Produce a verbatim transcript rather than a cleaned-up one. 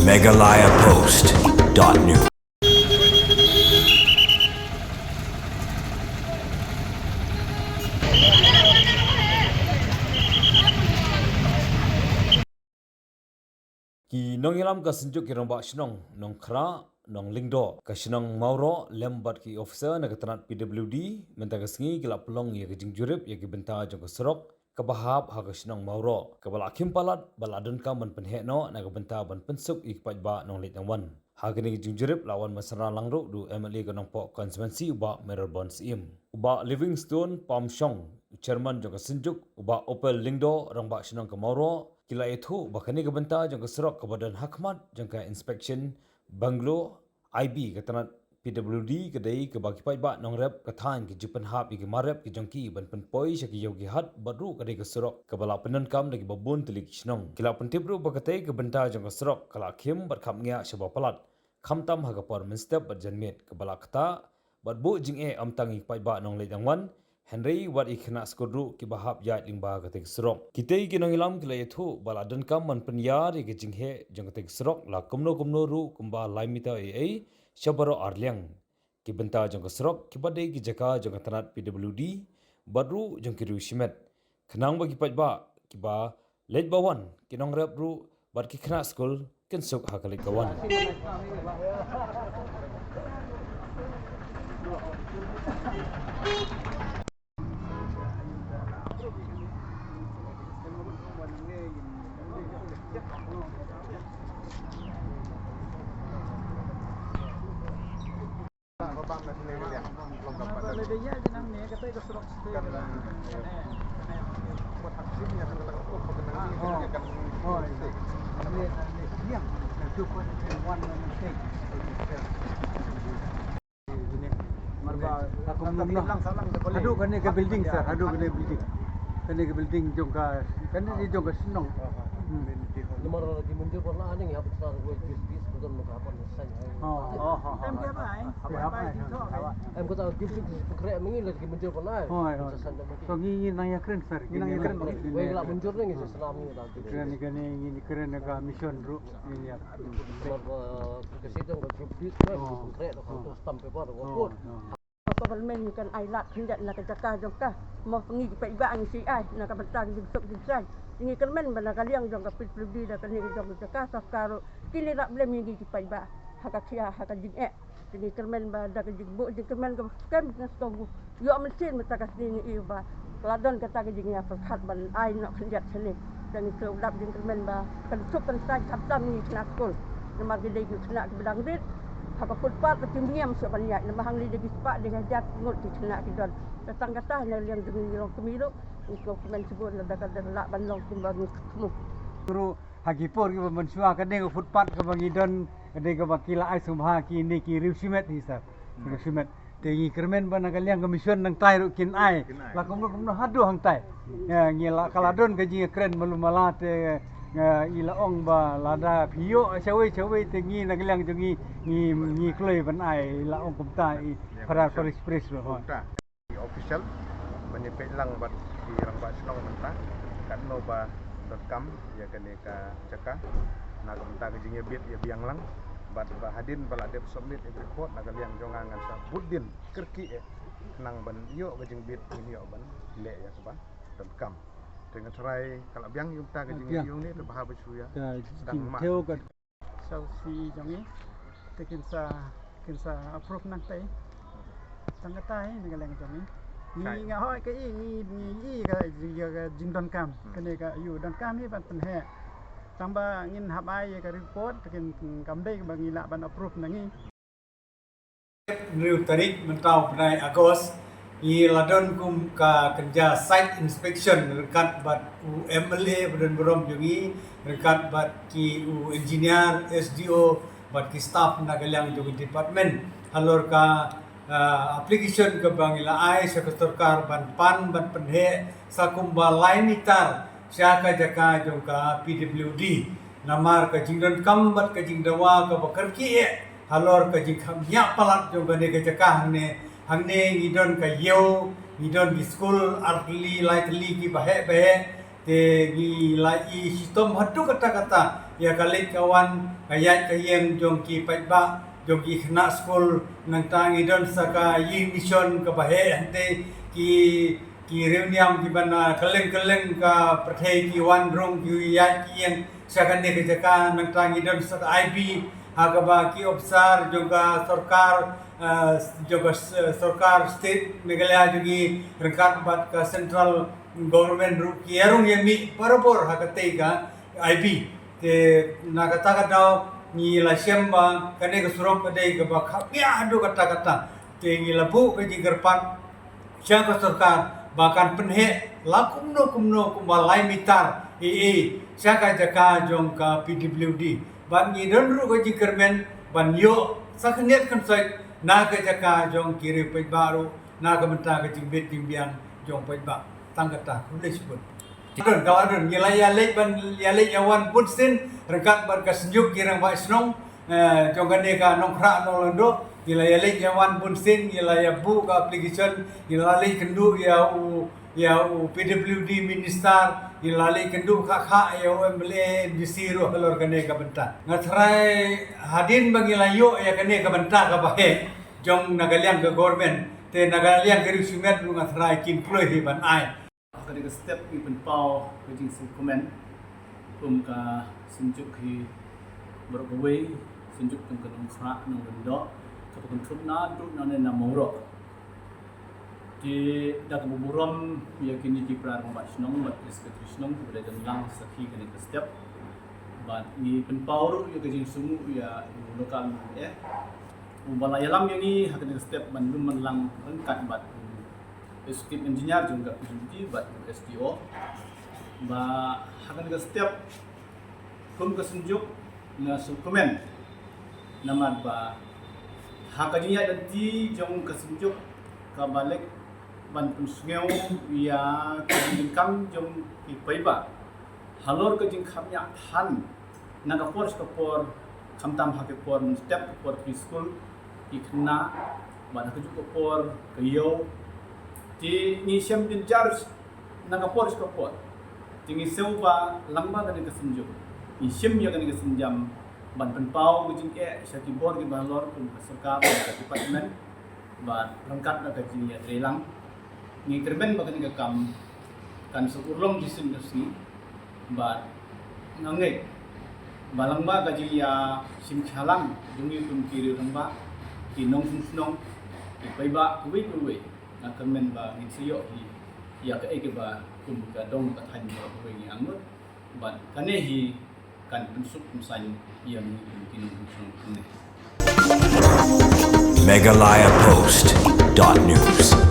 Meghalaya Post dot news. Ki nongïalam ka Synjuk ki Rangbah Shnong, Nongkhrah, Nonglyngdoh, ka shnong Mawroh, lem bad ki officer na ka tnat P W D, mynta ka sngi ki la pynlong ïa ka jingjurip ïa ki bynta jong ka surok kaba hap ha ka shnong Mawroh, kaba la khim palat bad la donkam ban pynheh noh na ka bynta ban pynsuk ïa ki paidbah nongleit nongwan. Ha kane ka jingjurip la wan ban synran lang ruh da u M L A ka Nongpoh Constituency u Bah Mayral Born Syiem, u Bah Livingstone Pamshong, u Chairman jong ka Synjuk, u Bah Opel Lyngdoh, Rangbah Shnong ka Mawroh, ki la ïathuh ba kane ka bynta jong ka surok kaba don ha khmat jong ka inspection bungalow I B ka tnat P W D ka dei kaba ki paidbah nongrep ka thaiñ ki ju pynhap ïa ki mar rep ki jong ki ban pynpoi sha ki ïew ki hat, bad ruh ka dei ka surok kaba la pyndonkam da kiba bun tylli ki shnong. Ki la pyntip ruh ba katei ka bynta jong ka surok ka la khim bad khapngiah shaba palat, khamtam ha ka por mynstep bad janmiet, kaba la ktah bad buh jingeh ym tang ïa ki paidbah nongleit nongwan, hynrei wat ïa ki khynnah skul ruh kiba hap ïaid lyngba katei ka surok. Kitei ki nongïalam ki la ïathuh ba la donkam ban pynïar ïa ka jingheh jong katei ka surok la kumno kumno ruh kumba lai meter ei ei sha baroh arliang. Ki bynta jong ka surok kiba dei ki jaka jong ka tnat P W D bad ruh jong ki riew shimet, khnang ba ki paidbah kiba leit ba wan, ki nongrep ruh bad ki khynnah skul kin suk ha ka leit ka wan. Haduh kane ka building, sir, haduh kane building. Kane ka building jong ka, kane ni jong ka shnong. Hmm. Namar ki mynjur ba la ning ya, besar gue bis bis, bukan muka apa ni, sang. Oh, oh, oh, oh. Em ke ba, eh? Em ke ba, eh? Em kata ki bis, pekre mengi lagi mynjur ba la. Oh, oh. Sa sang. So ngi ngi nang ïakren, sir. Ngi nang ïakren. Wei la mynjur ni ngi sa salam ngi dah. Kren ni, kane ngi kren ka mission ruh ngi ïa. Namar ka, ka siteng ka ki bis, ka pekre ka tu stamp paper ka. Oh, oh. Ka government ngi kan ai lad khyndiat na ka jaka jong ka. Mo ngi ki paidbah ngi shu ai na ka bynta ka jingsuk jingsaiñ. Ngi kyrmen ba na ka liang jong ka P W D da kane ka jong ka jaka sorkar ruh kin ïarap lem ïa ngi ki paidbah ha ka khia ha ka jingeh. Te ngi kyrmen ba da ka jingbuh jingkyrmen kaba skhem, nga sngewthuh ïoh mynsiem mynta ka sngi ngi ïoh ba ka la don kata ka jingïapyrkhat ban ai noh khyndiat shane. Te ngi sngewdap jingkyrmen ba kan suk kan saiñ khamtam ngi khynnah skul. Namar ki dei ki khynnah kiba dang rit ha ka footpath, ba kim ñiam shuh ban ïaid, namar hangne dei ki spah dei hajar ngut ki khynnah ki don. Te tang kata na liang jong ngi Longkmie ruh ngi sngewkmen shibun lada ka lah ban long kumba ngi khmih. Ruh ha ki por kiba mynshuwa ka dei ka footpath kaba ngi don, ka dei kaba ki la ai sngewbha kine ki riew shimet hi, sir. Riew shimet. Te ngi kyrmen ba na ka liang ka mission nangtai ruh kin ai. Kin ai. La kumno kumno haduh hangtai. Ya, ngi la ka la don ka jingkren malu mala te, ya, i la ong ba lada phi ïoh shawei shawei te ngi na ka liang jong ngi ngi, ngi kloi ban ai, i la ong kumta i Phadar Parish Priest ruh. Kumta. Ki official ban ïapeit lang bad ki rangbah shnong mynta katno ba donkam ïa kane ka jaka na ka bynta ka jingïabit ïabiang lang, bad ba hadien ba la dep submit ïa ka report na ka liang jong nga ngan sa bud din kyrkieh eh khnang ban ïoh ka jingbit, ngin ïoh ban leh ïa kaba donkam. Te nga tharai ka la biang ïa kata ka jingïabiang ne te bha ba shu ïa. Ka sdang ma. Jingthew ka Sha u C E jong ngi, te kin sa, kin sa approve nangtai. Tang kata hi na ka liang jong ngi. Ngi nga hoi ka i, ngi, ngi i ka, ka, ka jingdonkam. Hmm. Kane ka ïoh donkam hi ban pynheh. Tang ba ngin hap ai ïa ka report, te kin, kin kam dei ba ngi lah ban approve na ngi. Hynriew tarik mynta u bnai August, ngi la don kum ka kynja site inspection ryngkat bad u M L A ba don burom jong ngi, ryngkat bad ki u engineer, S D O, bad ki staff na ka liang jong ka department. Halor ka, ah, application kaba ngi la ai sha ka sorkar ban pan ban pynheh sa kumba lai meter sha ka jaka jong ka P W D. Namar ka jingdonkam bad ka jingdawa kaba kyrkieh halor ka jingkhapngiah palat jong kane ka jaka hangne. Hangne ngi don ka ïew, ngi don ki skul ar tylli lai tylli kiba heh ba heh. Te ngi la i shitom haduh katta katta ïa ka leit ka wan, ka ïaid ka ïeng jong ki paidbah, jong ki khynnah skul, nangta ngi don sa ka ïing mission kaba heh hangtei, ki ki riewniam kiba na kylleng kylleng ka pyrthei ki wan rung ki ïaid ki ïeng sha kane ka jaka, nangta ngi don sa ka I B ha kaba ki ophisar jong ka sorkar, eh, jong ka s-, sorkar state Meghalaya jong ngi ryngkat bad ka central government ruh ki ïarung ïamih barabor ha katei ka I B. Te na kata ka daw ngi la shem ba kane ka surok ka dei kaba khapngiah haduh katta katta. Te ngi la buh ka jingkyrpad sha ka sorkar ba kan pynheh la kumno kumno kumba lai mitar ei ei sha ka jaka jong ka P W D. Bad ngi don ruh ka jingkyrmen ban ïoh sa khyndiat khynsoit na ka jaka jong ki riew paidbah ruh na ka bynta ka jingbit jingbiang jong paidbah. Tang kata, khublei shibun. Don ka don, ngi la ïa leit ban ïa leit ïa wan bunsien ryngkat bad ka Synjuk ki Rangbah Shnong, eh, jong kane ka Nongkhrah Nonglyngdoh, ngi la ïa leit ïa wan bunsien, ngi la ïa buh ka application, ngi la leit kynduh ïa u, ïa u P W D minister, ngi la leit kynduh kha kha ïa u M L A, M D C ruh halor kane ka bynta. Nga tharai hadien ba ngi la ïoh ïa kane ka bynta kaba heh jong na ka liang ka government, te na ka liang ka riew shimet ruh nga tharai kin kloi hi ban ai. Ha kane ka step ngi pynpaw ka jingsngewkmen kum ka Synjuk hi baroh kawei, Synjuk jong ka Nongkhrah Nonglyngdoh, kaba kynthup naduh nangne na Mawroh. Te da kaba burom ïa kine ki para rangbah shnong bad ki secretary shnong kiba la ïadon lang sakhi kane ka step. Bad ngi pynpaw ruh ïa ka jingsngewnguh ïa u local M L A uba la ïalam ïa ngi ha kane ka step ban lum ban lang ryngkat bad u executive engineer jong ka P W D bad u S D O. Ba ha kane ka step kum ka Synjuk nga sngewkmen namar ba ha ka jingïaid lynti jong ka Synjuk kaba leit ban pynsngew ïa ka jingdonkam jong ki paidbah halor ka jingkhapngiah than na ka por sha ka por, khamtam ha ka por mynstep, ka por preschool, ki khynnah, bad ha kajuh ka por ka ïew. Te ngi shem jynjar na ka por sha ka por. Te ngi sngew ba lyngba kane ka Synjuk ngi shim ïa kane ka sienjam ban pynpaw ka jingeh sha ki bor kiba halor kum ka sorkar bad ka department bad ryngkat bad ka jingïatreilang. Ngi kyrmen ba kane ka kam kan sa urlong shisien ka sngi bad nga ngeit ba lyngba ka jingïashim khia lang jong ngi kum ki riew rangbah, ki nongshong shnong, ki paidbah kawei kawei. Nga kyrmen ba ngin sa ïoh hi ïa kaei kaba kum ka dong ka thaiñ baroh kawei ngi angnud. Bad kane hi kan pynsuk pynsan ïa ngi kum ki nongshong shnong kumne. Meghalaya Post dot news.